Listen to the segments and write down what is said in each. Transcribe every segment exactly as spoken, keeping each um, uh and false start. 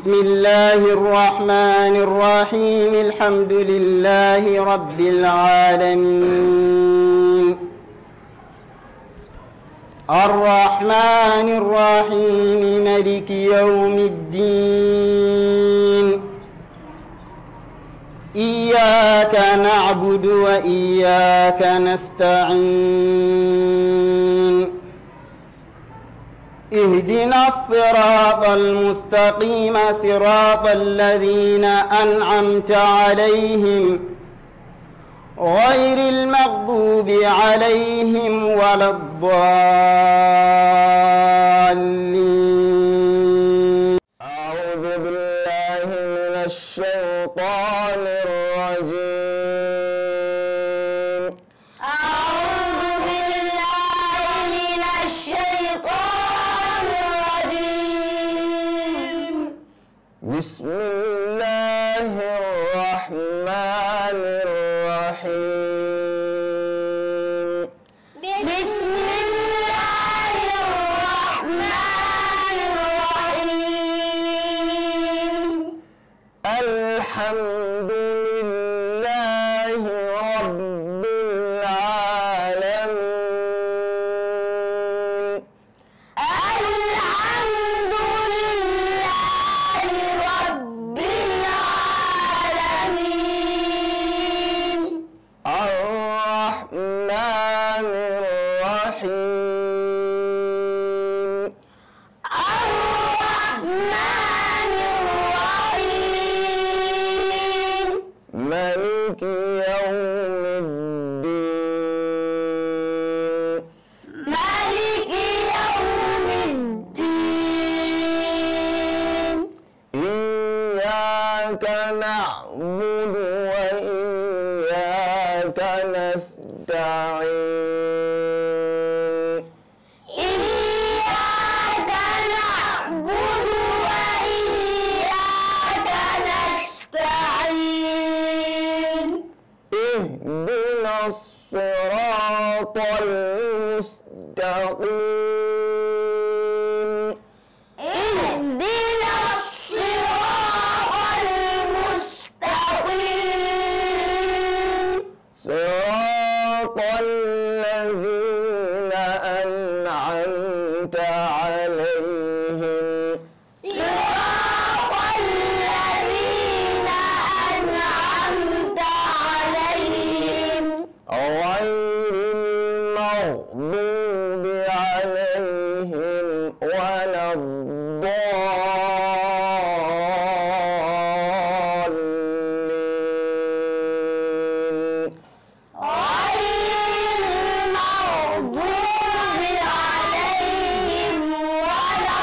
بسم الله الرحمن الرحيم. الحمد لله رب العالمين. الرحمن الرحيم. ملك يوم الدين. إياك نعبد وإياك نستعين. اهدنا الصراط المستقيم، صراط الذين أنعمت عليهم، غير المغضوب عليهم ولا الضالين. أعوذ بالله من الشيطان الرجيم. أعوذ بالله من الشيطان الرجيم. بسم الله الرحمن الرحيم. بسم الله الرحمن الرحيم. الحمد لله رب العالمين. الحمد لله رب العالمين. الرحمن الرحيم. الرحمن الرحيم. ملك يوم الدين. ملك يوم الدين. إياك نعبد وإياك نستعين. إياك نعبد وإياك نستعين. اهدنا الصراط المستقيم. اهدنا الصراط المستقيم. صراط الذين أنعمت عليهم. صراط الذين أنعمت عليهم. غير المغضوب عليهم ولا الضالين. غير المغضوب عليهم ولا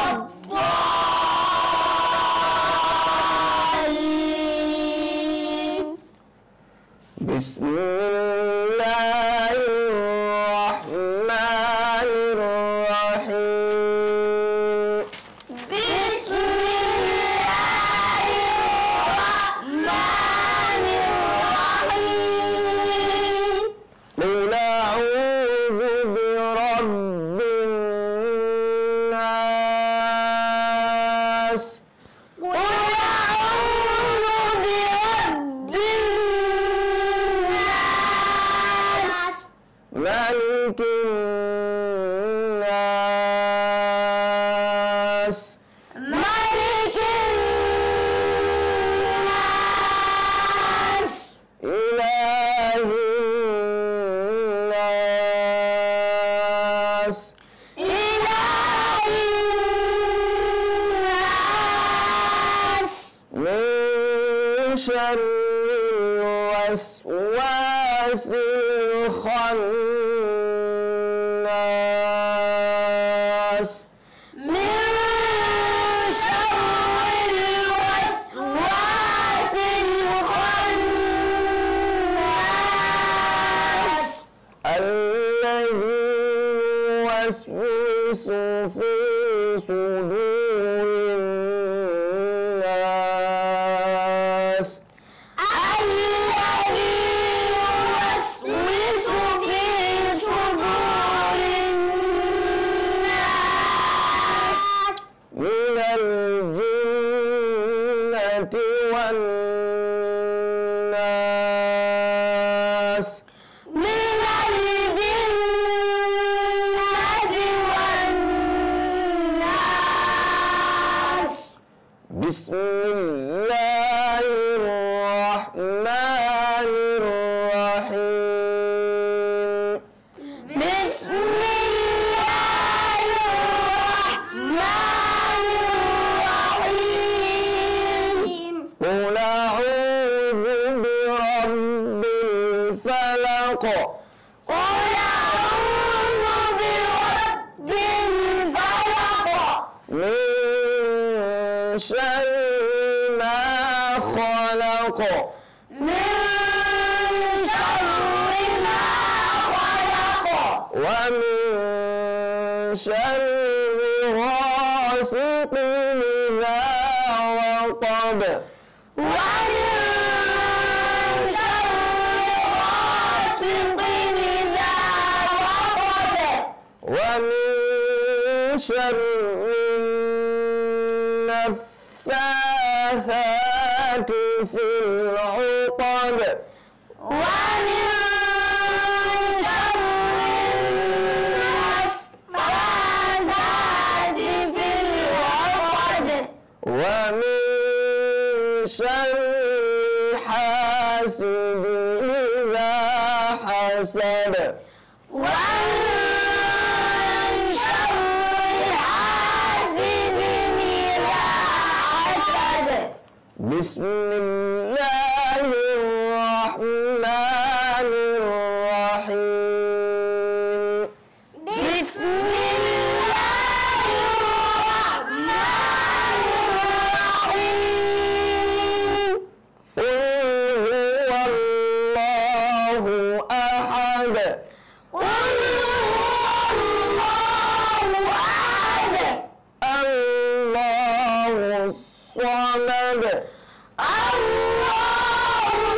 الضالين. بسم الله الرحمن الرحيم. بسم الله الرحمن الرحيم. قل أعوذ برب الناس. قل أعوذ برب الناس. ملك الناس. ملك الناس. إله الناس. إله الناس. من شر الوسواس الخناس. من شر الوسواس الخناس. الذي يوسوس في صدور الناس. الذي يوسوس في والناس. من الجنة والناس. بسم الله الرحمن الرحيم. بسم الله الرحمن الرحيم. قل أعوذ برب الفلق. قل أعوذ برب الفلق. من شر ما خلق. من شر ما خلق. ومن شر غاسق إذا وقب. ومن شر غاسق إذا وقب. ومن شر النفاثات في العقد. ومن شر النفاثات في العقد. ومن شر حاسد إذا حسد. ومن شر حاسد إذا حسد. بسم الله الرحمن الرحيم. بسم الله الرحمن الرحيم. قل هو الله أحد. قل هو الله أحد. الله الصمد. الله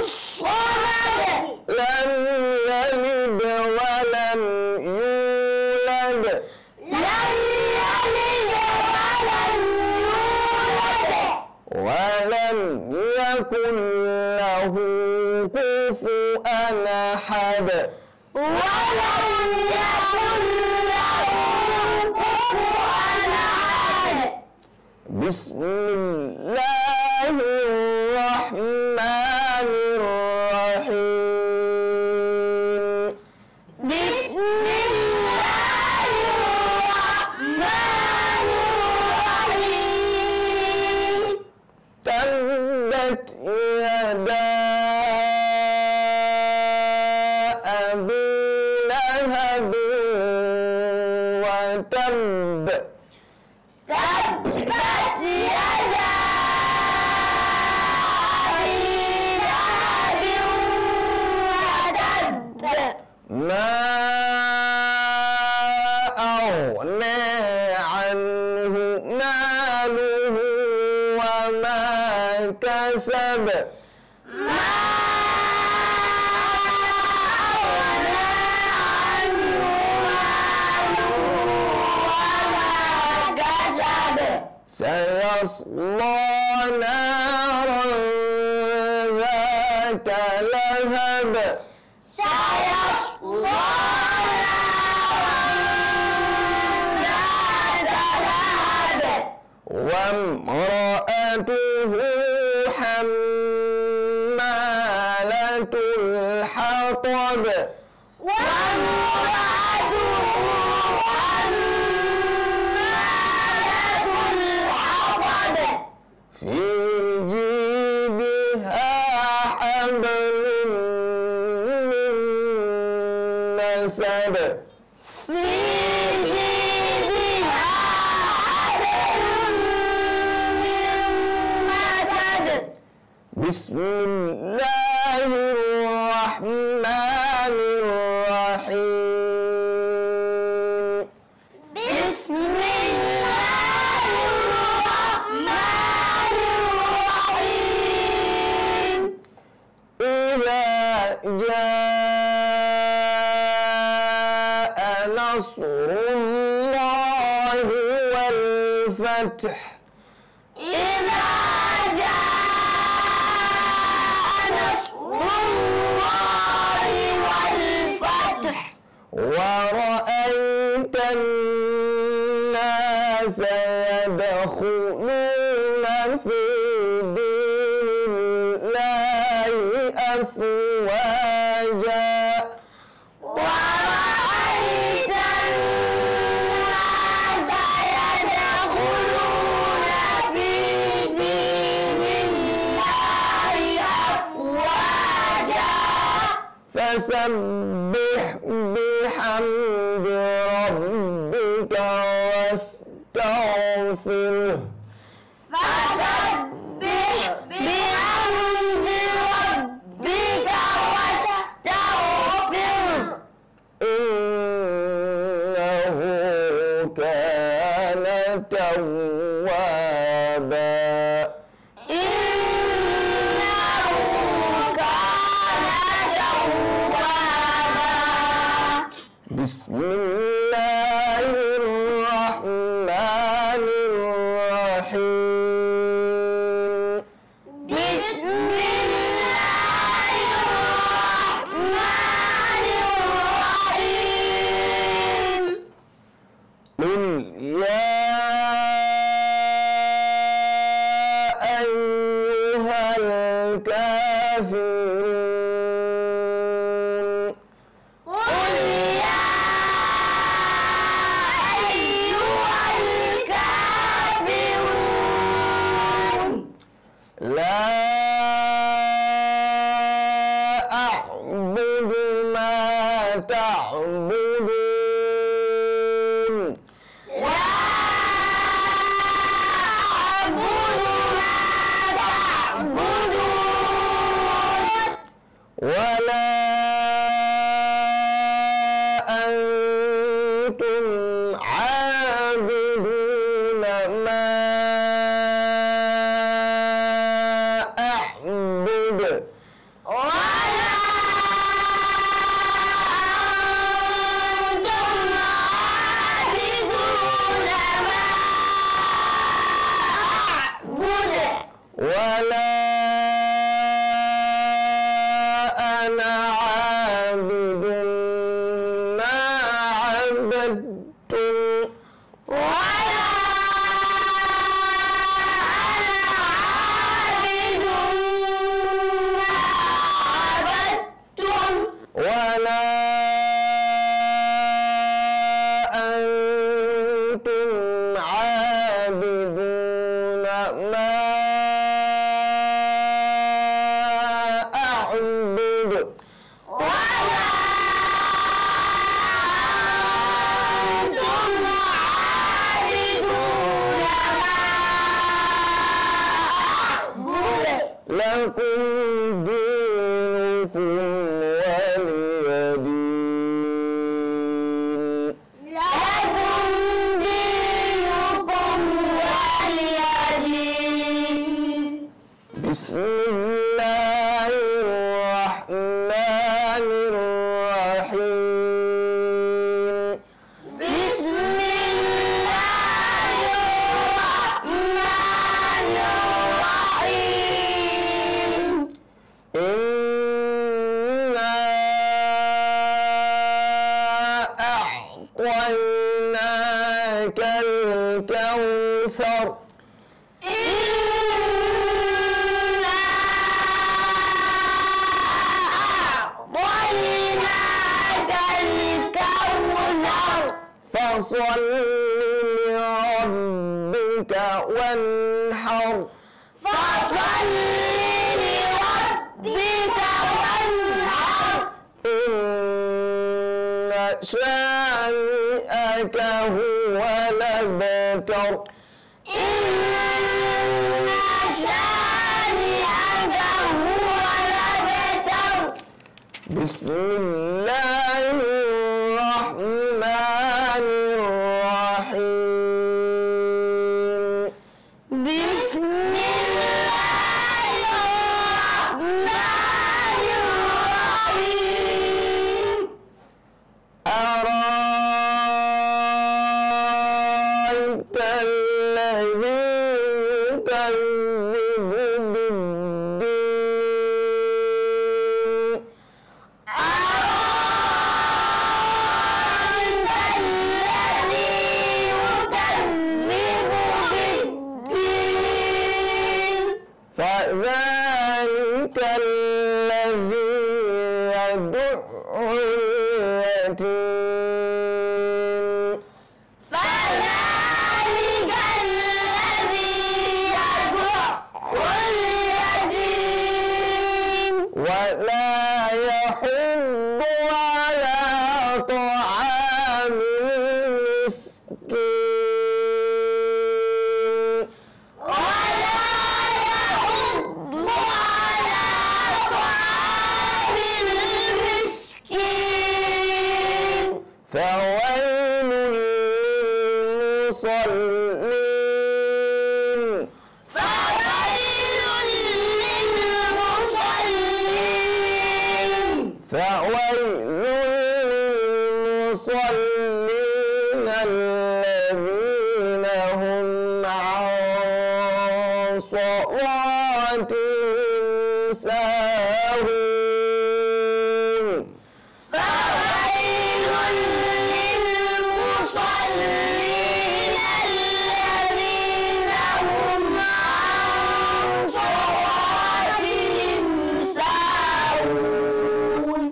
الصمد. لم يلد ولم يولد. لم يلد ولم يولد. ولم يكن له كفوا أحد. ولم يكن له كفوا أحد. بسم الله الرحمن الرحيم. بسم الله الرحمن الرحيم. تبت يدا أبي لهب وتب. تبت يدا أبي لهب وتب. ما أغنى عنه ماله وما كسب. ما أغنى عنه ماله وما كسب. سيصلى نارا ذات لهب. سيصلى نارا ذات لهب. وامرأته حمالة الحطب. وامرأته حمالة الحطب. في جيدها حبل من مسد. في جيدها حبل من مسد. بسم الله الرحمن الرحيم. بسم الله الرحمن الرحيم. إذا جاء نصر الله والفتح. إذا جاء في دين الله أفواجا. ورأيت الناس يدخلون في دين الله أفواجا. فسبح بحمد ربك واستغفره. فسبح بحمد ربك واستغفره. إنه كان توابا. إنه كان توابا. بسم الله الرحمن الرحيم. بسم الله الرحمن الرحيم. قل يا أيها الكافرون. قل يا أيها الكافرون. لا أعبد ما تعبدون. لا أعبد ما تعبدون. ولا أنتم عابدون ما أعبد. ولا أنتم عابدون ما أعبد. ولا أنا عابد ما عبدتم. ولا أنا عابد ما عبدتم. ولا أنتم عابدون ما أعبد. ولا أنتم عابدون ما أعبد. لكم دينكم ولي دين. لكم دينكم ولي دين. بسم الله الرحمن الرحيم. بسم الله الرحمن الرحيم. إنا أعطيناك الكوثر. إنا أعطيناك الكوثر. فصل لربك وانحر. فصل لربك وانحر. إن شانئك هو الأبتر. إن شانئك هو الأبتر. بسم الله الرحمن الرحيم. بسم الله الرحمن الرحيم. أرأيت الذي يكذب بالدين. فذلك الذي يدع اليتيم. فذلك الذي يدع اليتيم. ولا يحض على طعام المسكين. ولا يحض على طعام المسكين. فويل للمصلين. فويل للمصلين. فويل للمصلين الذين هم عن صلاتهم ساهون. فويل للمصلين الذين هم عن صلاتهم ساهون.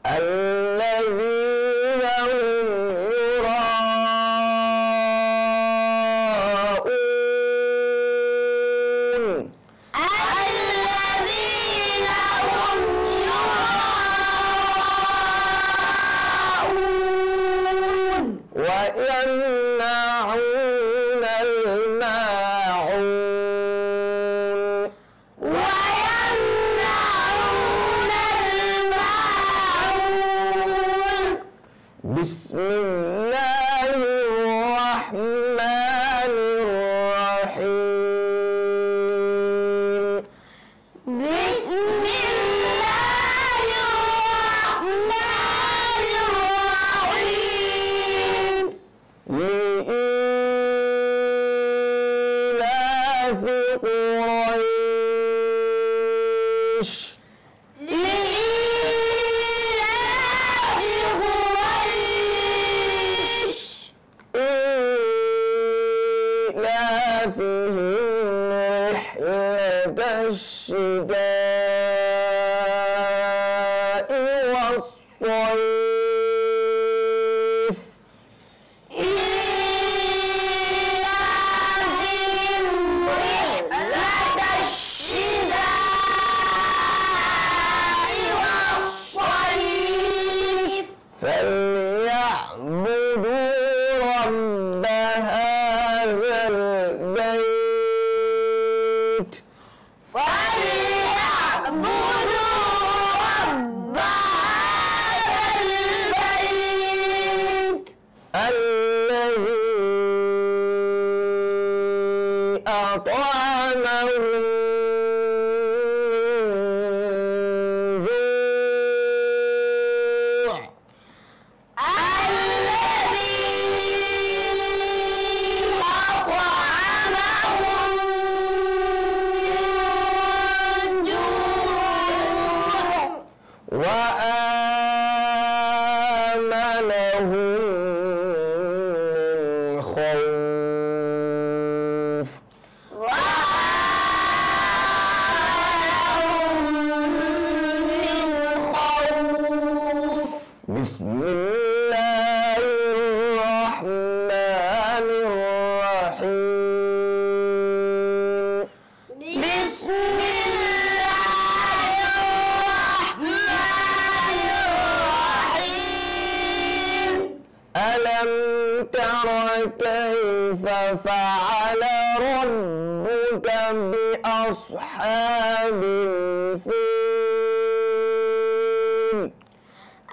الذين هم يراءون. الذين هم يراءون. ويمنعون الماعون. ويمنعون الماعون. بسم الله الرحمن الرحيم. بسم الله الرحمن الرحيم. لإيلاف قريش. لإيلاف قريش. إيلافهم رحلة الشتاء والصيف. إيلافهم رحلة الشتاء والصيف. فليعبدوا رب هذا البيت. فليعبدوا رب هذا البيت. الذي أطعمهم من جوع. الذي أطعمهم من جوع. وآمنهم من خوف. وآمنهم من خوف. بسم الله الرحمن الرحيم. بسم الله الرحمن الرحيم. ألم تر كيف فعل ربك بأصحاب الفيل؟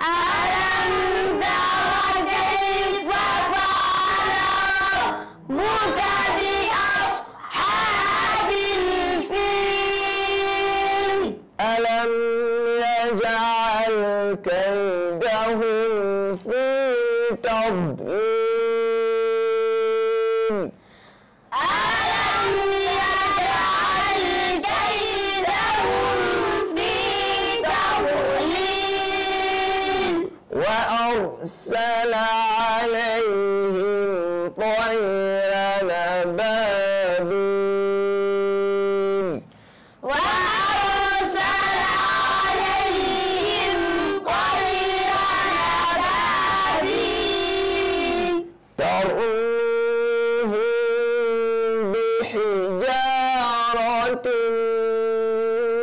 ألم تر كيف فعل ربك بأصحاب الفيل؟ ألم يجعل كيدهم في تضليل. ألم يجعل كيدهم في تضليل. وأرسل عليهم طيرا أبابيل. وأرسل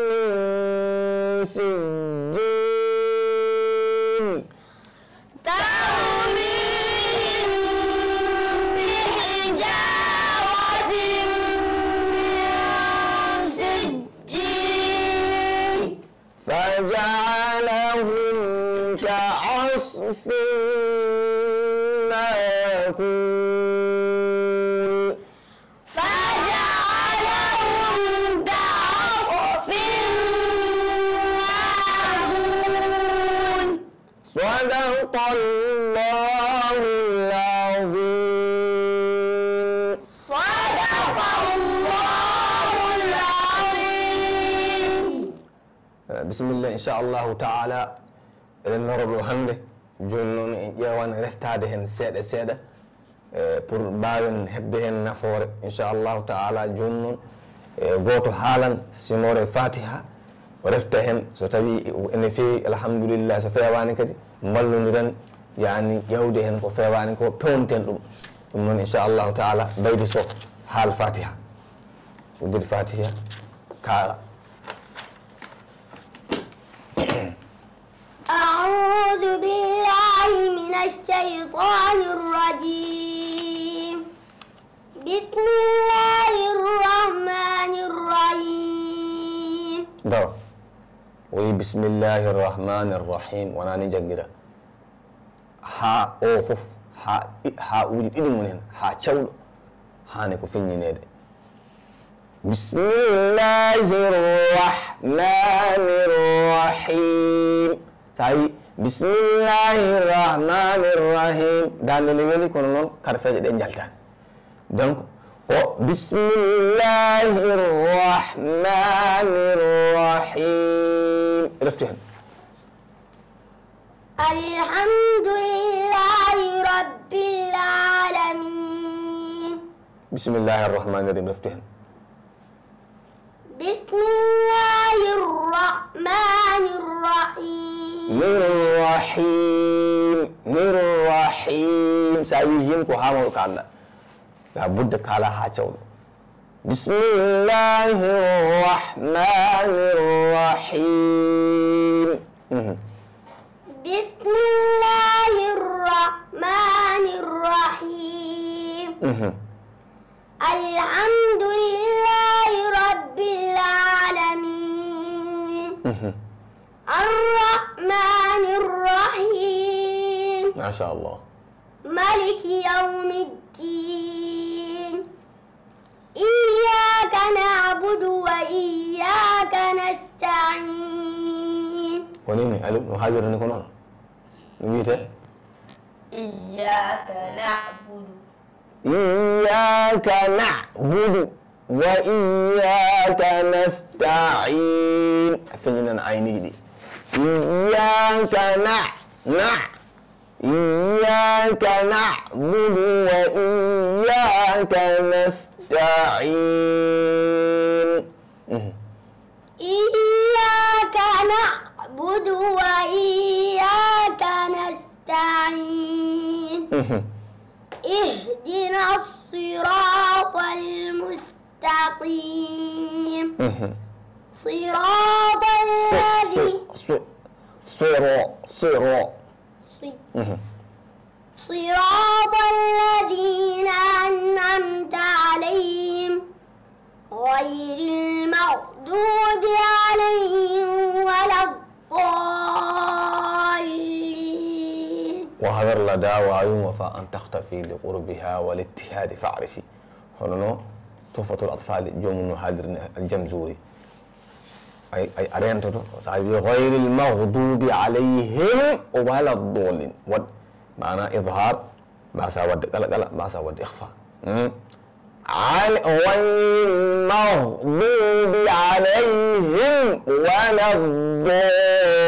من سجيل. ترميهم بحجارة من سجيل. فجعلهم كعصف مأكول. فجعلهم كعصف مأكول. صدق الله العظيم. صدق الله العظيم. Eh, bisimilla, inchallahu taala, eɗen loro ɗo hannde. Jooni noon, en ƴeewan reftaade heen seeɗa seeɗa, eh, pour mbaawen heɓde heen nafoore, inchallahu taala. Jooni noon, eh, gooto haalan simoore Fatiha, o refta heen. So tawii ene feewi, alhamdulillah. So feewaani kadi, mballondiren, yaani ƴeewde heen ko feewaani ko, peewniten ɗum. Ɗum noon, inchallahu taala, Baydi Sow, haal Fatiha. Uddir Fatiha, kaala. أعوذ بالله من الشيطان الرجيم. بسم الله الرحمن الرحيم. Dawa. O wi, "Bismillahi rahmani rahim." Wonaa ni janngira. Haa o fof, haa, haa uuji ɗiɗi mum heen, haa cawɗo, haani ko feññineede. Bismillahi rahmani rahim. So a wi, "Bismillahi rahmani rahim," daande nde weli, kono noon karfeeje ɗe njaltaani. Donc, ko, "Bismillahi rahmani rahim." Reftu heen. الحمد لله رب العالمين. Bismillahi rahmani rahim, reftu heen. بسم الله الرحمن الرحيم. Ni rahim, ni rahim. So a wi him, ko haa mawɗo kaalɗa. La budda kaala haa cawɗo. بسم الله الرحمن الرحيم. Mhm. بسم الله الرحمن الرحيم. Mhm. الحمد لله رب العالمين. Mhm. الرحمن الرحيم. Machallah. ملك يوم الدين. إياك نعبد وإياك نستعين. Ko nii, nii, Aliou, no haalirta ni ko noon. No wiyetee? إياك نعبد. إياك نعبد وإياك نستعين. A feññinan ayniiji ɗi. إياك نع-، نع-، إياك نعبد وإياك نستعين. Mhm. إياك نعبد وإياك نستعين. Mhm. اهدنا الصراط المستقيم. Mhm. صراط الذي-، so-, so-, siro-, siro-, ص-، Mhm. صراط الذين أنعمت عليهم غير المغضوب عليهم ولا الضالين. واحذر لدى واو وفاء أن تختفي لقربها والاتحاد فاعرف. Hono no Tuhfatul Atfal joomum no haalirni Al-Jamzuri. Ay, ay, a reentoto, so a wi غير المغضوب عليهم ولا الضالين. Waɗ maana idhaar, mbaasaa waɗde qalqala, mbaasaa waɗde ikhfa. Hmm. Al-, غير المغضوب عليهم ولا الضالين.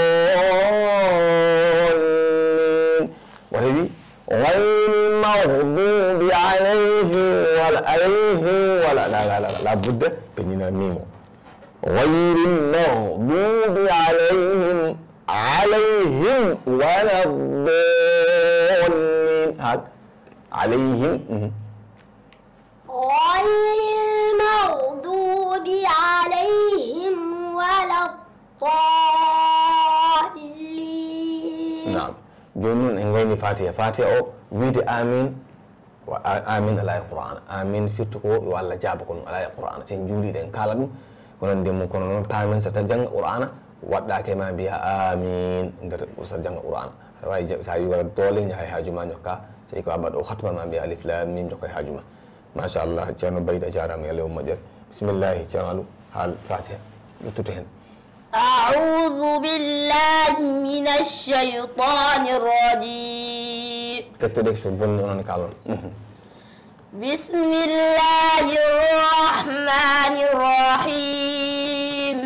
Wata wi, غير المغضوب عليهم ولا، عليهم ولا، la, la, la, la, la budda, ɓe nina miimo. غير المغضوب عليهم، عليهم ولا الضالين. Haa, عليهم, mhm. غير المغضوب عليهم الضالين. Naam. Jooni noon en ngayni Fatiha. Fatiha o, wiyde amin, wa a-, amin alaa e Qur'aana. Amin firti ko yo Allah jaabo, kono alaa e Qur'aana. So en juulii ɗo en kaala ɗum, ko nanndi mum, kono noon paamen so tawi jannga Qur'aana, waɗɗaake ma mbiya amin, nder so jannga Qur'aana. Aɗa waawi ja-, so a wii wala doole, njaha e haaju ma, njokka. So tawi ko a baɗɗo khatma ma mbiya alif lam mim, njokka e haaju ma. Machallah, Ceerno Bayda, a jaaraama, yo Allah yoɓ moƴƴere. Bisimillahi, Ceerno Alu, haal Fatiha. Luttute heen. أعوذ بالله من الشيطان الرجيم. Kettoɗe so bonni onon kaalon. Mhm. بسم الله الرحمن الرحيم.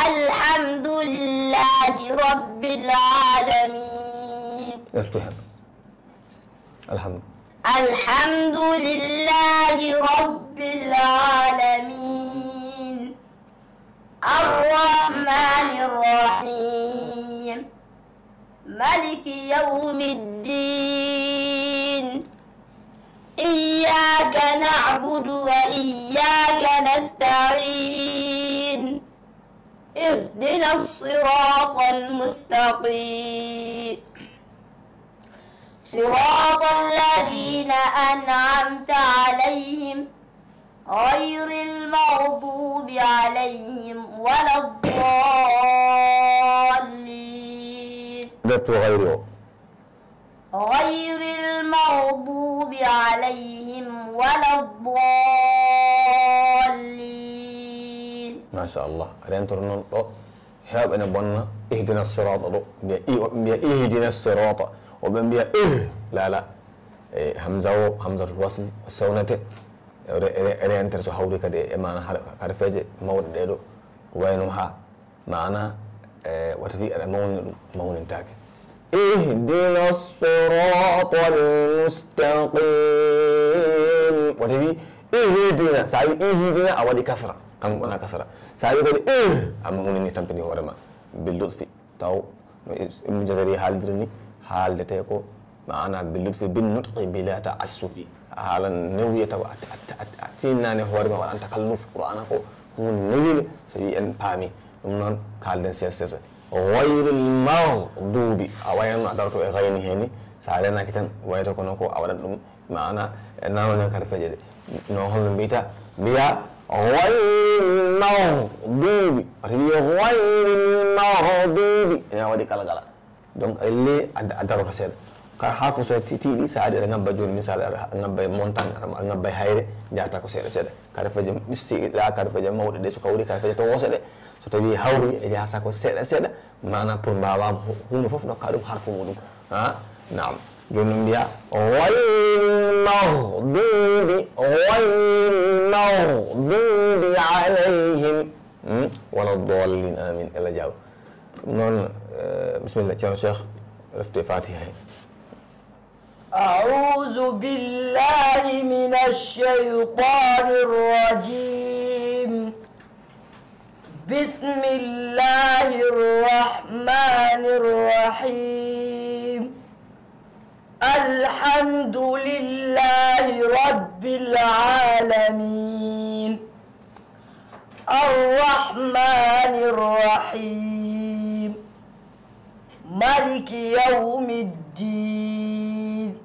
الحمد لله رب العالمين. Ƴeftu heen. Alhamdu. الحمد لله رب العالمين. الرحمن الرحيم. ملك يوم الدين. إياك نعبد وإياك نستعين. اهدنا الصراط المستقيم. صراط الذين أنعمت عليهم غير المغضوب عليهم ولا الضالين. Lepto gayri o. غير المغضوب عليهم ولا الضالين. Machallah. Rentoro noon ɗo, heewɓe ne bonna ihdina sirata ɗo. Mbiya i-, woɓɓe mbiya ihdina sirata. Woɓɓe mbiya ih, lala. E, hamza o, hamzatul wasl, sewnete. Re-, re-, rentere so hawri kadi e maana har-, harfeeje mawɗe ɗe ɗo. Ko wayno ha. Maana, e, wata wi aɗa mawni ɗum, mawnintaake. Ihdina siratal mustaqim. Wata wi ihdina. So a wi ihdina, a waɗi kasra. Kam wona kasra. So a wi kadi ih, a mawnini, tampini hoore ma. Bil lutfi. Taw no Ibnu Jazari haalidiri ni, haaldete ko maana bil lutfi bin nutqi bila ta'assufi. A haalan newuye tawa a, a, a, a tinnani hoore ma, waɗan takalluf. Qur'aana ko hunde newunde, so wi en paami. Ɗum noon, kaalden seeɗa seeɗa. Ghayril maghdubi, a wayan no a daroto e gayni heen ni, so a renaaki tan, wayata kono ko a waɗat ɗum maana, e nano nen kadi feƴe ɗe. No holno mbiyta? Mbiya, "Ghayril maghdubi." Wata wiye, "Ghayril maghdubi." Ene waɗi qalqala. Donc, elle a, a daroto seeɗa. Kala harfu so ti-, tiiɗi, so ari aɗa ngabba jooni, misal, aɗa ngabba e montagne, aɗa ngabba e hayre, njahata ko seeɗa seeɗa. Kadi feƴe, si la kadi feƴe mawɗe ɗe, so kawri kadi feƴe towose ɗe. So tawi hawri e njahata ko seeɗa seeɗa, maana pour mbaawaa hu-, huunde fof ndokkaa ɗum harfu muɗum. Ha? Naam. Jooni noon mbiya, "Ghayril maghdubi, ghayril maghdubi alayhim, hmm, wala dallin, amin." Ela jaaw. Ɗum noon, eh, bisimilla, Ceerno Cheikh, refte Fatiha he. أعوذ بالله من الشيطان الرجيم. بسم الله الرحمن الرحيم. الحمد لله رب العالمين. الرحمن الرحيم. ملك يوم الدين.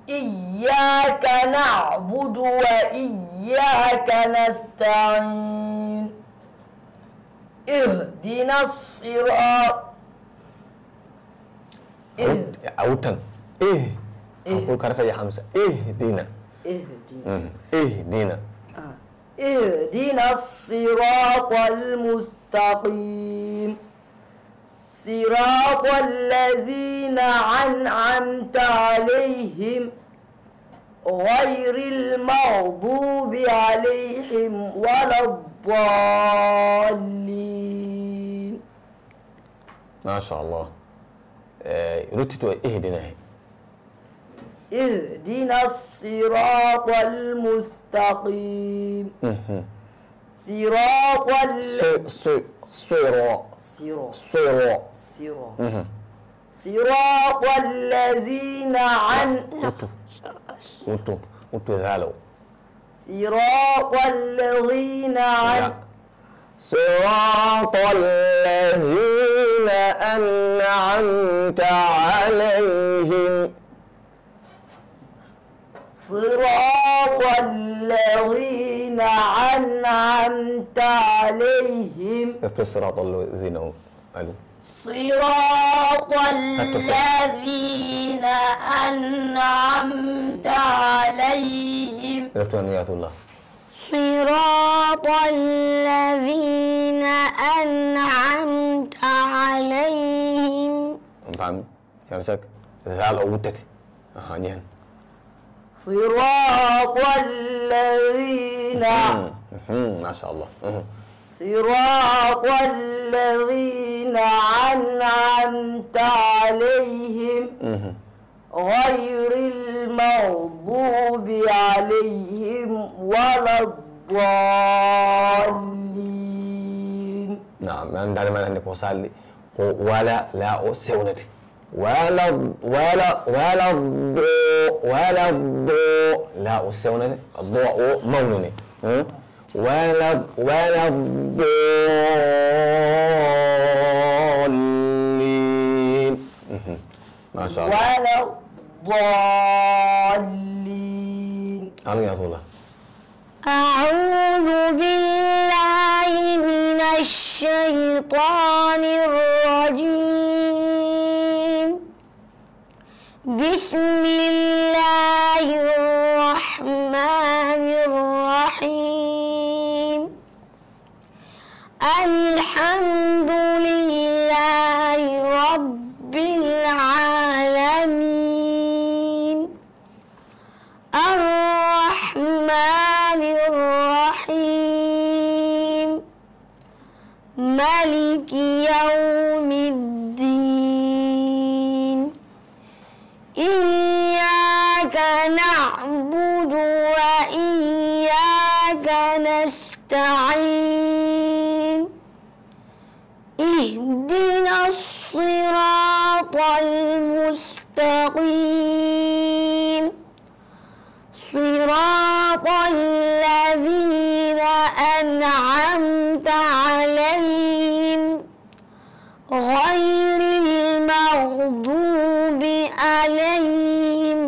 إياك نعبد وإياك نستعين. اهدنا الصراط. A wut-, a wuttan. Eh. Eh. Ko kara fayi hamsa. Ihdina. Ihdina. Mm. Ihdina. Ah. اهدنا الصراط المستقيم. صراط الذين أنعمت عليهم غير المغضوب عليهم ولا الضالين. Machallah. Eh, ruttito e ihdina he. اهدنا الصراط المستقيم. Mhm. صراط ال- So-, so-, soro. Siro. Soro. Siro. Mhm. صراط الذين عن- Wuttu. Wuttu. Wuttu zalo. صراط الذين عن- Ya. صراط الذين أنعمت عليهم. صراط الذين أنعمت عليهم. Refte صراط الذين o, alif. صراط الذين أنعمت عليهم. Refte on, Yaatullah. صراط الذين أنعمت عليهم. On paami? Ceerno Seck, zaal o wuttete. Aha, ƴeen. صراط الذين. Mhm, mhm, masha Allah. Mhm. صراط الذين أنعمت عليهم. Mhm. غير المغضوب عليهم ولا الضالين. Naam, mi anndaani man hannde ko salli. Ko wala, la o sewnete. Wala, wala, wala do, wala do, la o sewnete, do o mawnine. Hmm? Wala, wala dallin. Mhm. Masha Allah. ولا الضالين. Amin, ya Allah. أعوذ بالله من الشيطان الرجيم. بسم الله الرحمن الرحيم. الحمد لله رب العالمين. الرحمن الرحيم. ملك يوم الدين. إياك نعبد وإياك نستعين. اهدنا الصراط المستقيم. صراط الذين أنعمت عليهم غير المغضوب عليهم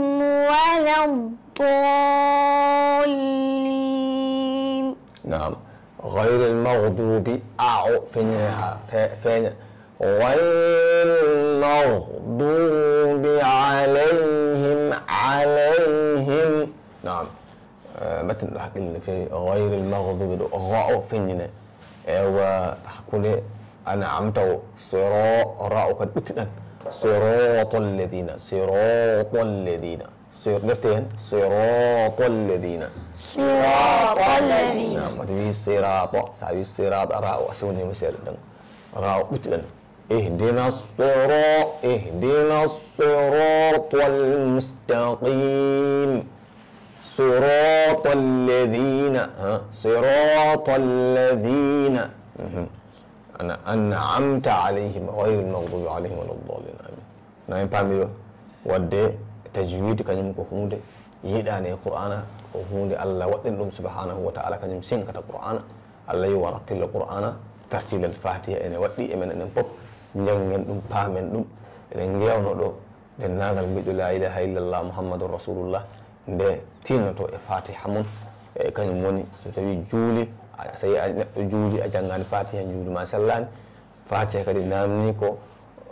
ولا الضالين. Naam. غير المغضوب, a o feeña ha, fe-, feeña. غير المغضوب عليهم, عليهم. Naam. Eh, mbatten ɗo haqqille no feewi. غير المغضوب ɗo, ga o feññine. Ewa, hakkunde أنعمت o, siro, ra o kadi ɓuttiɗan. صراط الذين, صراط الذين. Sir-, defte hen, صراط الذين. صراط الذين. Naam, wata wi sirato, sa wi sirato, ra o a sewnima seeɗa ɗan. Ra o ɓuttiɗan. اهدنا الصرا-، اهدنا الصراط المستقيم. صراط الذين، ha, صراط الذين. Mhm. Ana-, أنعمت عليهم غير المغضوب عليهم ولا الضالين. Amin. Na en paami ɗo, wadde tajwid kañum ko huunde yiɗaande e Qur'aana, ko huunde Allah waɗɗini ɗum subhanahu wa ta'ala, kañum sinkata Qur'aana. Allah yo warattil Qur'aana tartiilan, Fatiha ene waɗɗi e men enen fof, njanngen ɗum, paamen ɗum, eɗen ngeewno ɗo denndaangal mbiɗo la ilaha illallah Muhammadun Rasulullah, nde tiinnoto e Fatiha mum, e kañum woni so tawi juuli, a, so tawi a neɗɗo juuli a janngaani Fatiha, juuli ma sellaani. Fatiha kadi naamni ko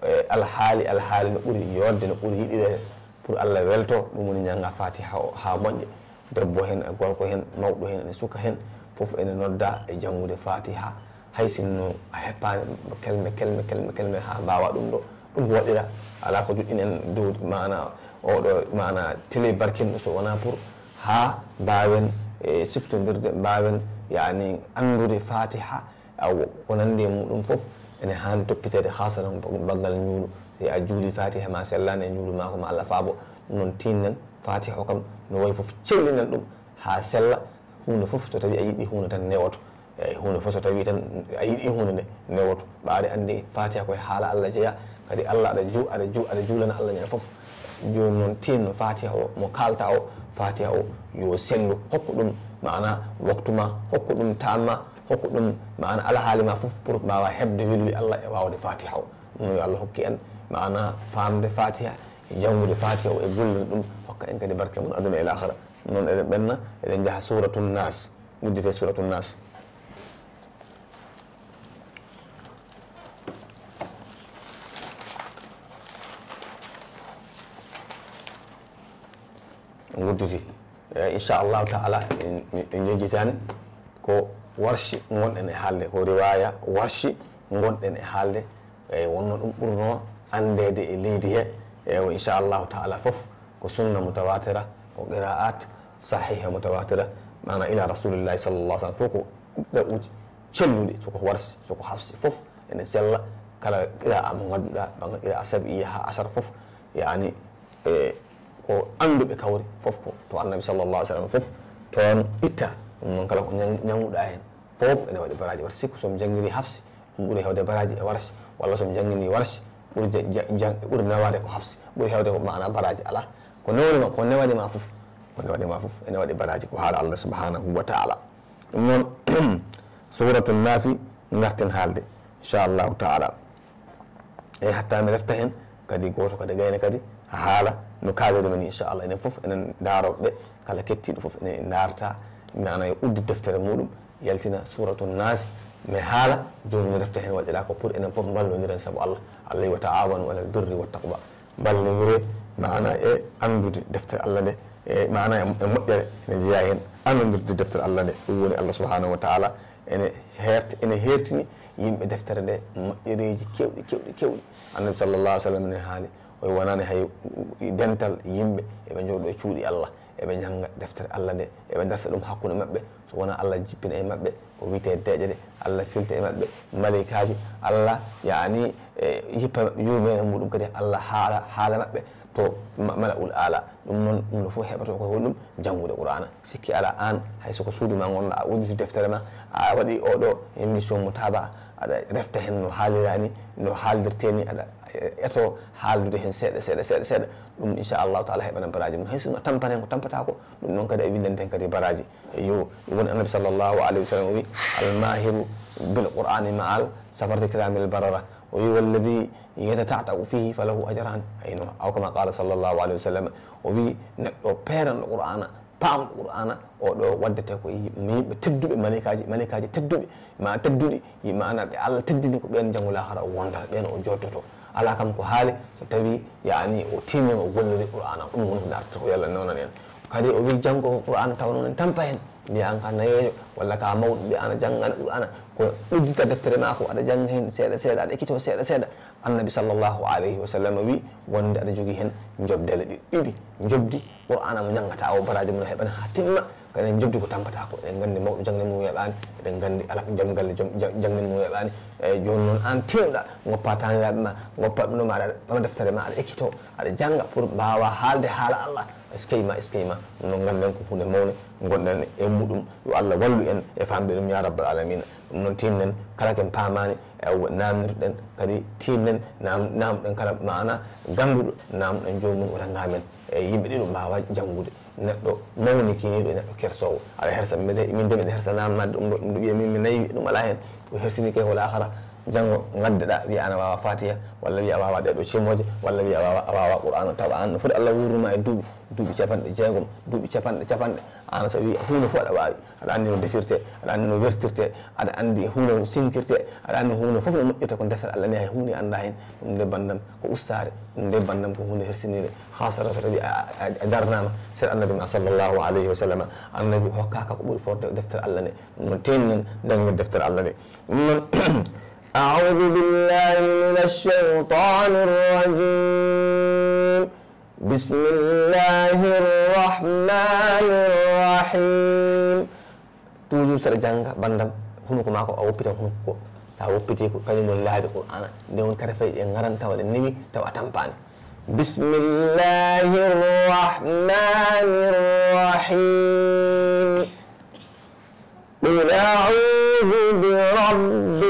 e alhaali, alhaali no ɓuri yooɗde, no ɓuri yiɗireede, pour Allah welto, ɗum woni njannga Fatiha o haa moƴƴa. Debbo heen e gorko heen, mawɗo heen e suka heen, fof ene nodda e janngude Fatiha. Hay sinno a heppaani kelme, kelme, kelme, kelme haa mbaawa ɗum ɗo, ɗum ko waɗira. Alaa ko joɗɗini en dow maana oɗo, maana télé barkinɗo, so wonaa pour haa mbaawen, e, siftondirde, mbaawen, yaani, anndude Fatiha, awo, ko nanndi e muɗum fof ene haani toppiteede, haasatan banngal njuulu. Si a juuli Fatiha ma sellaani e njuulu maa, ko ma Allah faabo. Ɗum noon, tiinnen Fatiha o kam no wayi fof, cellinen ɗum haa sella. Huunde fof, so tawi a yiɗi huunde tan, newoto. Eey, huunde fof, so tawi tan a yiɗi huunde nde, newoto. Ɓaade anndi Fatiha ko e haala Allah jeyaa, kadi Allah aɗa ju-, aɗa ju-, aɗa juulana Allah ñande fof. Jooni noon, tiinno Fatiha o, mo kaalta o, Fatiha o yo sellu, hokku ɗum maana waktu ma, hokku ɗum temps ma, Hokku ɗum maana alhaali ma fof pour mbaawa heɓde welwi Allah e waawde Fatiha o. Ɗum yo Allah hokki en maana faamde Fatiha, janngude Fatiha o e gollirde ɗum, hokka en kadi barke mum aduna e laakhara. Noon eɗen ɓenna, eɗen njaha Suuratu Naas, uddite Suuratu Naas. Udditi. Eh, inchallahu taala, en, en, en yejjitani ko warshi ngonɗen e haalde, ko riwaya warshi ngonɗen e haalde. Eyi, wonno ɗum ɓurno anndeede e leydi he. Eyi, inchallahu taala, fof ko sunna mutawatira, ko qiraat sahiha mutawatira, maana ila rasulillahi sallallahu alaihi wasallam, fof ko qira'uji celluɗi, soko warsi, soko hafsi, fof ene sella. Kala qira'a mo ngannduɗaa, banngal qira'a sab'iyya haa ashara fof, yani, e ko annduɓe kawri fof, ko to annabi sallallahu alaihi wasallam fof toon itta. Ɗum noon, kala ko ñan-, ñannguɗaa heen fof ene waɗi baraaji. Waɗi sikku so mi janngiri hafsi, ɗum ɓuri heewde baraaji e warsi, walla so mi janngini warsi, ɓuri ja-, ja-, ja-, ɓuri nawaade ko hafsi, ɓuri heewde ko maana baraaji alaa. Ko newani ma, ko newani ma fof, ko newani ma fof ene waɗi baraaji, ko haala Allah subhanahu wa taala. Ɗum noon, Suuratu Naasi ngarten haalde, inchallahu taala. Eyi, hatta mi refta heen kadi gooto kadi gayna kadi haala no kaalirmi ni, inchallah. Enen fof enen ndaarooɓe ɓe, kala kettiiɗo fof ene ndaarta, maana yo uddu deftere muɗum, yaltina Suuratu Naasi, mi haala, jooni mi refta heen waɗira ko pour enen fof mballondiren sabu Allah. Allah wi: "Wa ta'awanu alal birri wat taqwa." Mballondire maana e anndude deftere Allah nde, e maana e, e moƴƴere ene jeyaa heen, annondirde deftere Allah nde. Ɗum woni Allah subhanahu wa taala ene heert-, ene heertini yimɓe deftere nde moƴƴereeji keewɗi, keewɗi, keewɗi. Annabi sallallahu alaihi wasallam ne haali, o wi wonani hay dental yimɓe eɓe njooɗo e cuuɗi Allah, eɓe njannga deftere Allah nde, eɓe darsa ɗum hakkunde maɓɓe, so wonaa Allah jippina e maɓɓe, o wiite deeƴere, Allah filta e maɓɓe maleykaaji, Allah, yani, e, yippa e maɓɓe yurmeende muɗum, kadi Allah haala, haala maɓɓe to ma-, mala'ul aala. Ɗum noon, ɗum ɗo fof heɓata ko e holɗum? Janngude Qur'aana. Sikki alaa, aan, hay so ko suudu ma ngonɗaa, a udditi deftere ma, a waɗi oɗo émission mo taaba, aɗa refta heen no haalira ni, no haaldirte ni, aɗa eto haaldude heen seeɗa, seeɗa, seeɗa, seeɗa. Ɗum, inchallahu taala, heɓana baraaji mum. Hay sinno tampata heen ko tampata ko, ɗum noon kadi a winndanta heen kadi baraaji. Eyo, ɗum woni Annabi sallallahu alaihi wasallam o wi: "Al mahiru bil Qur'ani ma'al safarati kiramil barara." O wi: "Walladhi yatata'ta'u fihi falahu ajran." Ayno, aw kama qala sallallahu alaihi wasallam. O wi: "Neɗɗo peeranɗo Qur'ana, paamɗo Qur'ana, o ɗo waddete ko yi-, yimɓe tedduɓe, malaikaaji, malaikaaji tedduɓe, ma tedduɗi, yi-, maana ɓe Allah teddini, ko ɓeen janngo lahara o wondata, ɓeen o joddoto." Alaa kam ko haali so tawi, yani, o tiinniima, o golliri Qur'aana. Ɗum woni ko dartata ko, yo Allah newnan en. Kadi o wi janngo ko Qur'aana tawa noon en tampa heen. Mbiya aan ka nayeejo walla ka mawɗo, mbiya aan a janngana Qur'aana. Ko uddita deftere ma ko, aɗa jannga heen seeɗa seeɗa, aɗa ekkito seeɗa seeɗa. Annabi sallallahu alayhi wa sallam wi wonde aɗa jogii heen njoɓdele ɗi-, ɗiɗi. Njoɓdi Qur'aana mo njanngata o, baraaji mum no heɓana haa timma. Kadi en njoɓdi ko tampata ko. Eɗen nganndi mawɗo jaŋde mum weeɓaani, eɗen nganndi alaa ko jom galle jom, jam-, jaŋde mum weeɓaani. Eeyi, jooni noon aan tiinuɗaa, ngoppaa taaniraaɓe ma, ngoppaa ɗum ɗo ma, aɗa ɓama deftere ma, aɗa ekkitoo, aɗa jannga pour mbaawaa haalde haala Allah. Eskey ma, eskey ma. Ɗum noon ngannden ko huunde mawnde, ngonɗen e muɗum. Yo Allah wallu en e faamde ɗum, yaa rabbal aalamiina. Ɗum noon tiinnen, kala ko en paamaani, e naamndirɗen, kadi tiinnen, naam-, naamɗen kala maana gannduɗo, naamɗen joomum wota ngaamen. E yimɓe ɗiɗo mbaawa janngude. Neɗɗo mawnikiniiɗo e neɗɗo kersoowo. Aɗa hersa, mbeɗe, min de mbeɗe hersa naamnaade ɗum ɗo, ɗum ɗo wiya min mi nayi, ɗum alaa heen. Ko hersini kay ko laakara, janngo ngaddeɗaa, wiya ana waawa Fatiha, walla wiya a waawa ɗee ɗoo cimooje, walla wiya a waawa, a waawa Qur'aana, tawa aan no foti Allah wuurnude ma e duuɓi, duuɓi capanɗe jeegom, duuɓi capanɗe, capanɗe. Aan so wiyi huunde fof aɗa waawi. Aɗa anndi no defirtee, aɗa anndi no wertirtee, aɗa anndi huunde no sinkirtee, aɗa anndi huunde fof no moƴƴirta, kono deftere Allah nde hay huunde anndaa heen. Ɗum nde banndam ko ustaare, ɗum nde banndam ko huunde hersiniire. Haasatan so tawi a, a, a darnaama sera Annabi ma sallallahu alayhi wa sallam. Annabi hokkaaka ko ɓuri fotde deftere Allah nde. Ɗum noon, teenen dañde deftere Allah nde. Ɗum noon, أعوذ بالله من الشيطان الرجيم. بسم الله الرحمن الرحيم. Toujours saɗa jannga banndam, hunuko maa ko a woppitan hunuko ko. So a woppitii ko, kañum woni laabi Qur'aana. Nde woni kadi fayɗi e ngaran tawa ɗe newi, tawa a tampaani. بسم الله الرحمن الرحيم. قل أعوذ برب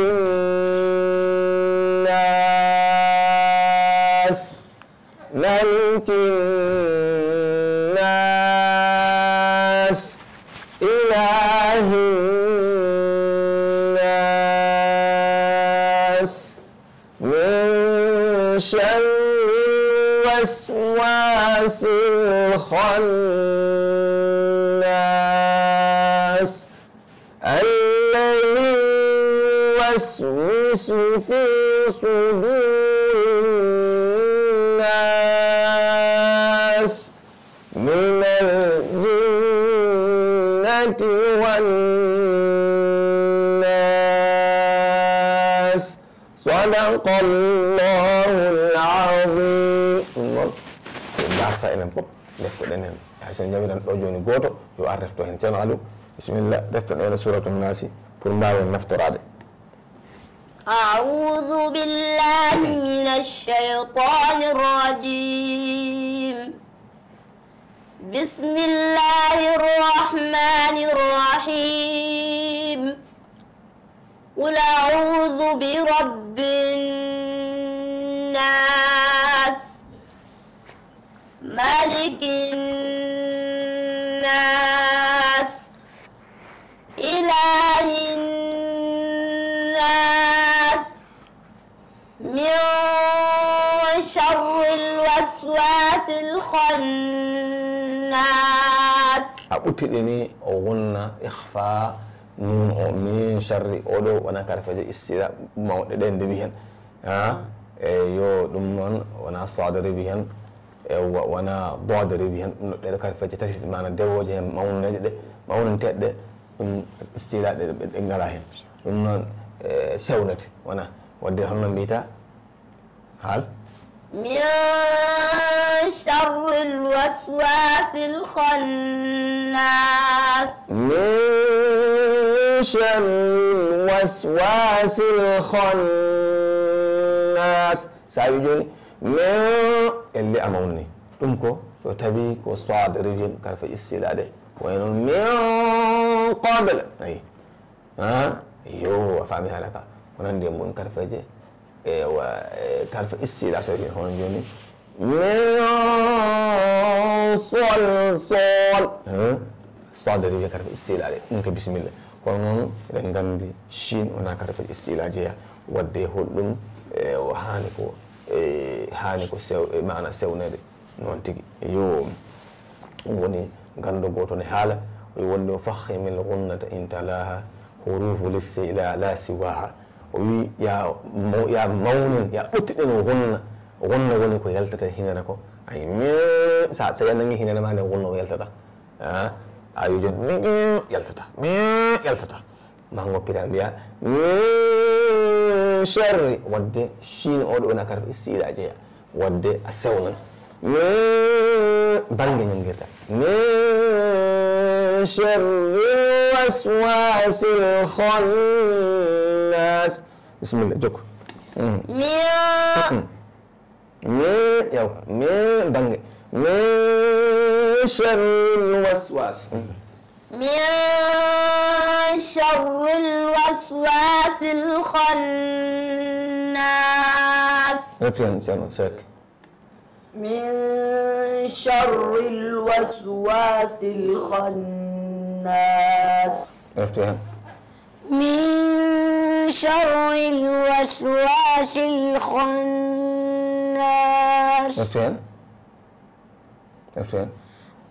الناس. ملك الناس. إله شر الوسواس الخناس. الذي يوسوس في صدور الناس من الجنة والناس. صدق الله العظيم. Ɗum noon, ko darta enen fof, deftoɗen heen. Hay so en njawiran ɗo jooni gooto, yo ar refto heen. Ceerno Aliou, bisimilla, deftoɗen heen Suuratu Naasi pour mbaawen naftoraade. أعوذ بالله من الشيطان الرجيم. بسم الله الرحمن الرحيم. قل أعوذ برب الناس، ملك الناس، إله الناس، من شر الوسواس الخناس. A ɓuttiɗini o wonna ikhfa nun o, min sharri, oɗo wona karfeje istila mawɗe ɗen ndewi hen. Ha? E yo ɗum noon wona sod rewi hen, e wa-, wona dod rewi hen, ɗum ɗo ɗeɗo karfeje tati, mana dewoje hen mawneje ɗe, mawninteɗe ɗe, ɗum istila ɗe, ɗe, ɗe ngala hen. Ɗum noon, e, sewnete, wona wadde holno mbiyta? Haal. من شر الوسواس الخناس. من شر الوسواس الخناس. Sa wi jooni, min, elle a mawni. Ɗum ko, so tawi ko sod rewi karfe istila ɗe. Ko wayno min qabl. Ayi. Ha? Yo, a faami haala ka. Ko nandi e mun karfeje. Ewa, e, karfe istila so wi hono jooni. Min sol, sol. Ha? Sod rewi karfe istila ɗe. Ɗum ko bisimilla. Kono noon, eɗen nganndi Chine wona karfe istila jeya. Wadde holɗum, e, o haani ko, e, haani ko sew-, e, maana sewnede. Noon tigi. Yo, ɗum woni ganndo gooto ne haala, o wonde o fahhimil ghunnata in talaha hurufu listila la siwaha. O wi, ya maw-, ya mawnin, ya ɓuttiɗin gunna. Gunna woni ko yaltata e hinere ko. Ay, min, sa, sa a nangi hinere ma nde gunna ko yaltata. Ah, a wi jooni, min yaltata, min yaltata. Ma ngoppira mbiya, min sharri, wadde Chine oɗo wona karfe istila jeya. Wadde a sewnan. Min bannge ñanngirta. Min sharri waswasil khannas. Bisimilla, jokku. Mm. Min. Mm. Min, yaw, min bannge. Min sharril waswas. Mm. من شر الوسواس الخناس. Refti hen, Ceerno Seek. من شر الوسواس الخناس. Refti hen. من شر الوسواس الخناس. Refti hen. Refti hen.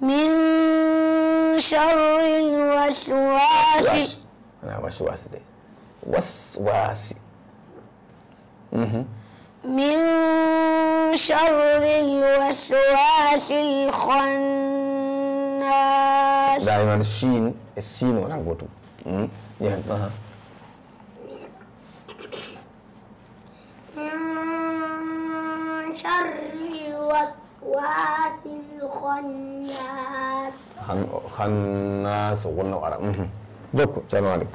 من شر الوسواس. Waswas. Wona waswas de. Waswasi. Mhm. من شر الوسواس الخناس. Daiman Chine e Chine wona gotum. Mhm. Yahan. Aha. من شر الوسواس الخناس. Khan-, khannas, wonno ara. Mhm. Jokku, Ceerno Ali.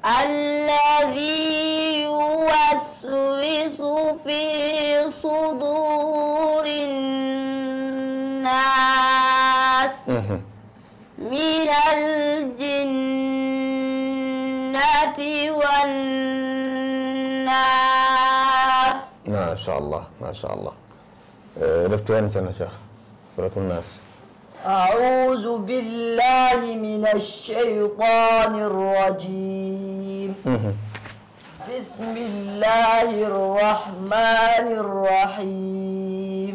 الذي يوسوس في صدور الناس. Mhm. من الجنة والناس. Machallah, machallah. Eh, refti hen, Ceerno Cheikh. Suuratul Naas. أعوذ بالله من الشيطان الرجيم. Mhm. بسم الله الرحمن الرحيم.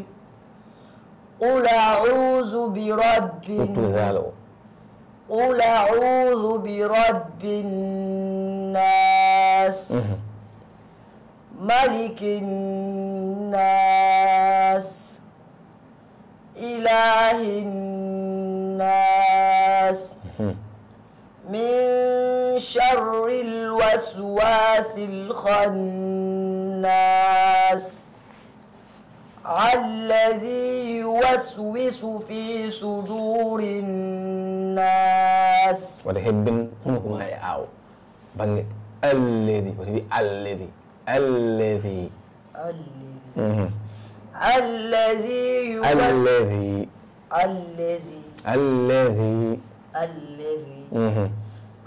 قل أعوذ برب Ɓuttu zaalo o. قل أعوذ برب الناس. ملك الناس. إله الناس. من شر الوسواس الخناس. الذي يوسوس في صدور الناس. Wata hebbin hunuko ma e aawo. Bannge alladi, wata wi alladi. Alladi. الذي الذي يوسوس Alladi. الذي Alladi. الذي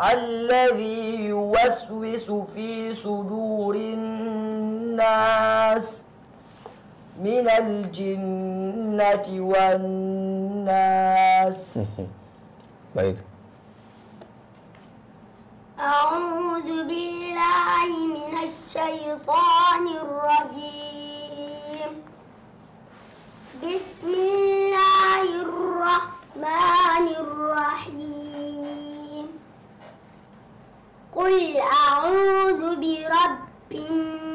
الذي يوسوس في صدور الناس من الجنة والناس. Ɓayde. أعوذ بالله من الشيطان الرجيم. بسم الله الرحمن الرحيم. قل أعوذ برب الناس.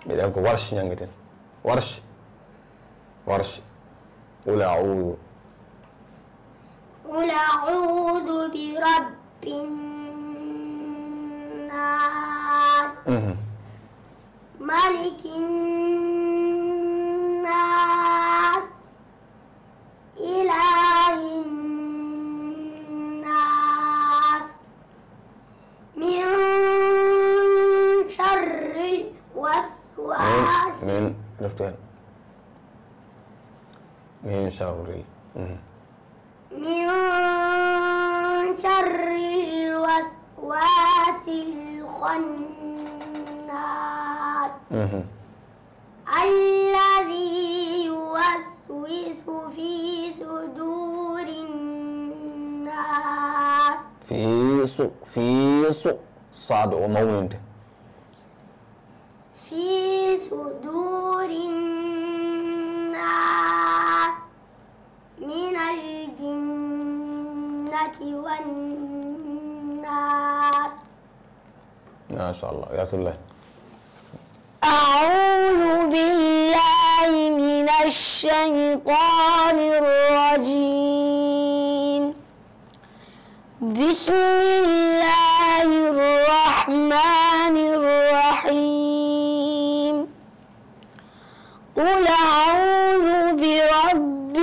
Mbiɗen ko Warsh ñanngeten. Warsh. Warsh. قل أعوذ. قل أعوذ برب الناس. ملك الناس. إله الناس. من شر الوسواس Min, min, reftu heen. Min sharri. من شر الوسواس الخناس. الذي يوسوس في صدور الناس. Fiisu, fiisu. Saado o mawninte. في صدور الناس من الجنة والناس. Machallah. Yatullah. أعوذ بالله من الشيطان الرجيم. بسم الله الرحمن الرحيم. قل أعوذ برب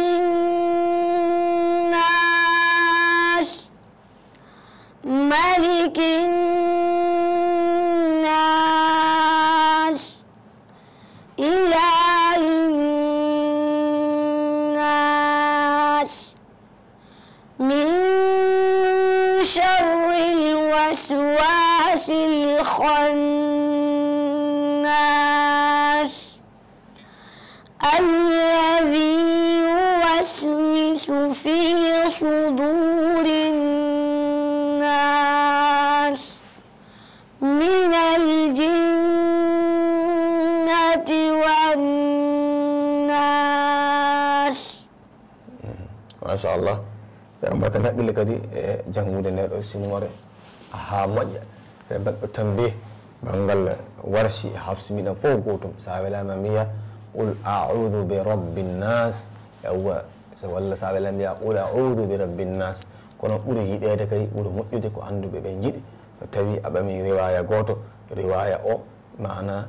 الناس. ملك الناس. إله الناس. من شر الوسواس الخناس. الذي يوسوس في صدور الناس من الجنة والناس. Machallah. Ɓe mbaɗta haqqille kadi e janngude ndeeɗo simmoore haa moƴƴa. Ɓe mbaɗɗo tambi banngal Warshi e Hafs, mbiɗen fof gootum. So a welaama mbiya, "Qul a'udhu bi rabbin nas." Yawwa. So walla so a welaama mbiya, "Qul a'udhu bi rabbin nas." Kono ɓuri yiɗeede kay, ɓuri moƴƴude ko annduɓe ɓe njiɗi. So tawi a ɓami riwaya gooto, riwaya o maana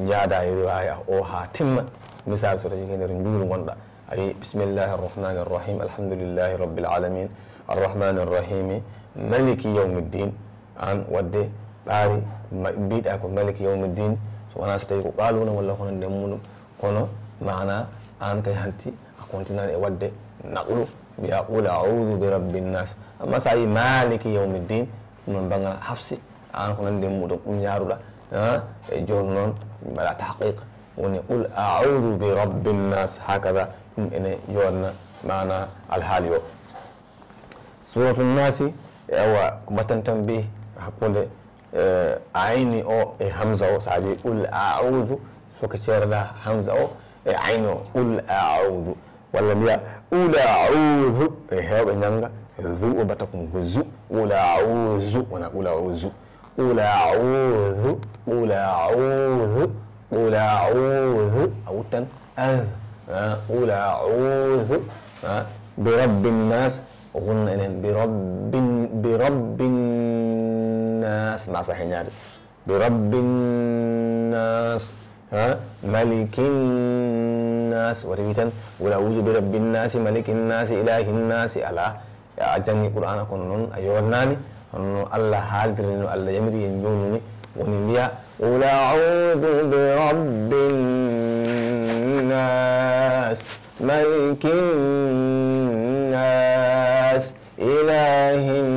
njaada e riwaya o haa timma. Misal, so tawi ko e nder njuulu ngonɗa, a wi, "Bismillahi arrahmani arrahim, alhamdulillahi rabbil alamin, arrahmani arrahimi, maliki yawmiddin." Aan wadde ɓaari ma-, mbiɗa ko maliki yawmiddin, so wonaa so tawi ko qaaluna walla ko nanndi e muɗum. Kono maana aan kay hanti a kontinani e wadde naqlu, mbiya, "Qul a'udhu bi rabbin nas." Amma so a wi, "Maliki yawmiddin," ɗum noon banngal Hafsi, aan ko nanndi e muɗum, ɗum ñaaruɗa, ah, e jooni noon mbaɗa tahqiq, woni, "Qul a'udhu bi rabbin nas," hakada, ɗum ene joɗna maana alhaali o. Suratu Nasi, ewa, ko mbaɗten tan bi hakkunde, eh, ayni o e hamza o, so a wiyi qul a'udhu, fof ko ceerda hamza o e ayni o, qul a'udhu. Walla mbiya qul a'udhu, e heewɓe njannga zu o, mbaɗta ko ngu zu, qul a'udhu, wona qul a'udhu. Qul a'udhu, qul a'udhu, qul a'udhu. A wuttan, ah, ah, qul a'udhu, ah, bi rabbin nas. O wonno enen bi rabbin, bi rabbin nas. Ma sa heñaade. Bi rabbin nas, ha? Malikin nas. Wata wi tan, qul a'udhu bi rabbin nasi, malikin nasi, ilahin nasi. Ala. A janngi Qur'aana kono noon a yoornaani, hono no Allah haaldirni, no Allah yamiri en jooni ni, woni mbiya, "Qul a'udhu bi rabbin nas, malikin nas, ilahin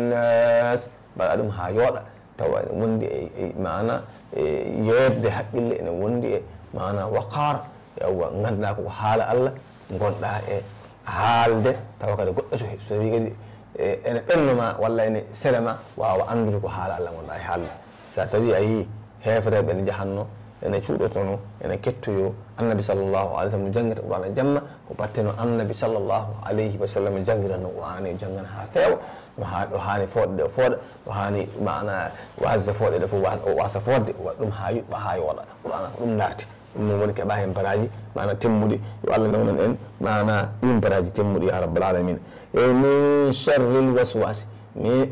nas." Mbaɗa ɗum haa yooɗa. Tawa ene wondi e, e maana, e yeeɓde haqqille, ene wondi e maana waqaar, yawwa, ngannduɗaa ko haala Allah ngonɗaa e haalde, tawa kadi goɗɗo so, so tawi kadi, e, ene ɓenno ma walla ene sele ma, waawa anndude ko haala Allah ngonɗaa e haalde. So tawi a yii heefereɓe ene njahanno, ene cuuɗotono, ene kettoyo Annabi sallallahu alayhi wa sallam, no janngata Qur'aana jamma, ko batte no Annabi sallallahu alayhi wa sallam janngiranno Qur'aana ni, o janngana haa feewa, no haa, ɗo haani fooɗde o fooɗa, ɗo haani maana waasde fooɗde ɗo fof wa-, o waasa fooɗde, o waɗa ɗum haa yuɓɓa, haa yooɗa. Qur'aana ko ɗum darti. Ɗum noon woni keɓa heen baraaji, maana temmuɗi. Yo Allah newnan en, maana ɗiin baraaji temmuɗi, ya rabbal alamin. E min sharril waswasi. Mi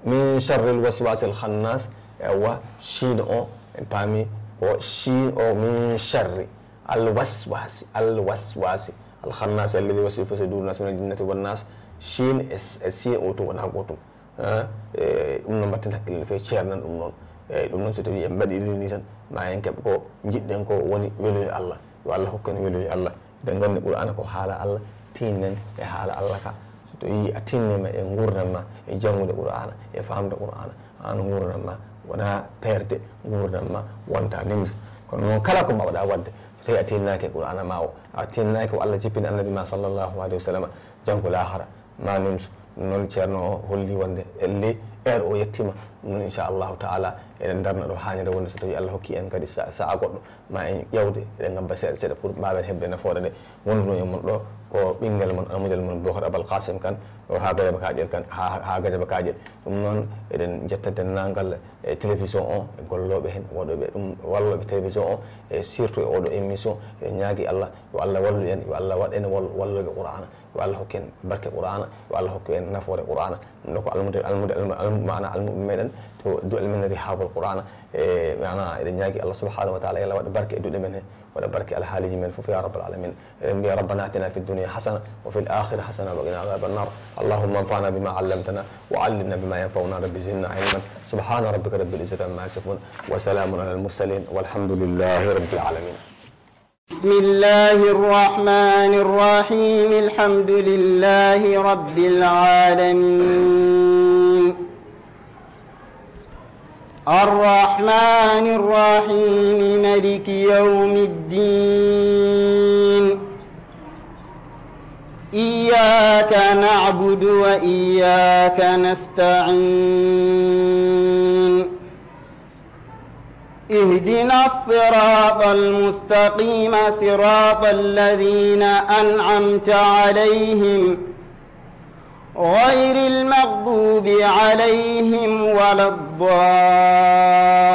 Min sharril waswasil khannas, ewa, shiin o, en paami ko shiin o, min sharri, al waswasi, al waswasi, al khannas, alladhi yuwaswisu fi suduri nas min al jinnati wan nas, shiin e, e siin o tun wonaa gootum. Ha? E, ɗum noon mbatten hakkille no feewi, ceernan ɗum noon. E, ɗum noon so tawi en mbaɗiri ni tan, ma en keɓ ko njiɗɗen ko woni welude Allah. Yo Allah hokku en welude Allah. Eɗen nganndi Qur'aana ko haala Allah, tiinnen e haala Allah ka. So tawii a tiinniima e nguurndam ma, e janngude Qur'aana, e faamde Qur'aana, aan nguurndam ma wonaa peerde, nguurndam ma wonta nimsa. Kono noon kala ko mbaawɗaa waɗde, so tawii a tiinnaaki e Qur'aana ma o, a tiinnaaki ko Allah jippini Annabi ma sallallahu alayhi wa sallam, janngu laahara, ma nimsu. Ɗum noon ceerno o holli wonde elli heure o yettiima. Ɗum noon inchallahu taala eɗen ndarna ɗo haaniri wonde so tawii Allah hokki en kadi sa-, sa'a goɗɗo ma en ƴeewde, eɗen ngabba seeɗa seeɗa pour mbaawen heɓde nafoore nde wonduno e mon ɗo. Ko ɓinngel mon, almudel mon Bocar Abal Qasim Kane, ɗo haa Gajaba Kaaƴel Kane, haa, haa Gajaba Kaaƴel. Ɗum noon eɗen njetta denndaangal e télévision o, e gollooɓe heen, waɗooɓe ɗum, wallooɓe télévision o, e surtout e oɗo émission. Eɗen ñaagi Allah, yo Allah wallu en, yo Allah waɗ en wal-, wallooɓe Qur'aana. Yo Allah hokku en barke Qur'aana, yo Allah hokku en nafoore Qur'aana. Ɗum ɗo ko almude, almude, almu-, almu-, maana almuɓe meɗen to duɗal men Rihabul Qur'aana. E, maana eɗen ñaagi Allah subhanahu wa taala, yo Allah waɗa barke e duɗe men he, waɗa barke alhaaliji men fof, ya rabbal alamin. Eɗen mbiya, ربنا آتنا في الدنيا حسنة وفي الآخرة حسنة وقنا عذاب النار. اللهم انفعنا بما علمتنا وعلمنا بما ينفعنا. رب زدنا علما. سبحان ربك رب العزة عما يصفون. وسلام على المرسلين. والحمد لله رب العالمين. بسم الله الرحمن الرحيم. الحمد لله رب العالمين. الرحمن الرحيم. ملك يوم الدين. إياك نعبد وإياك نستعين. اهدنا الصراط المستقيم، صراط الذين أنعمت عليهم، غير المغضوب عليهم ولا الضالين.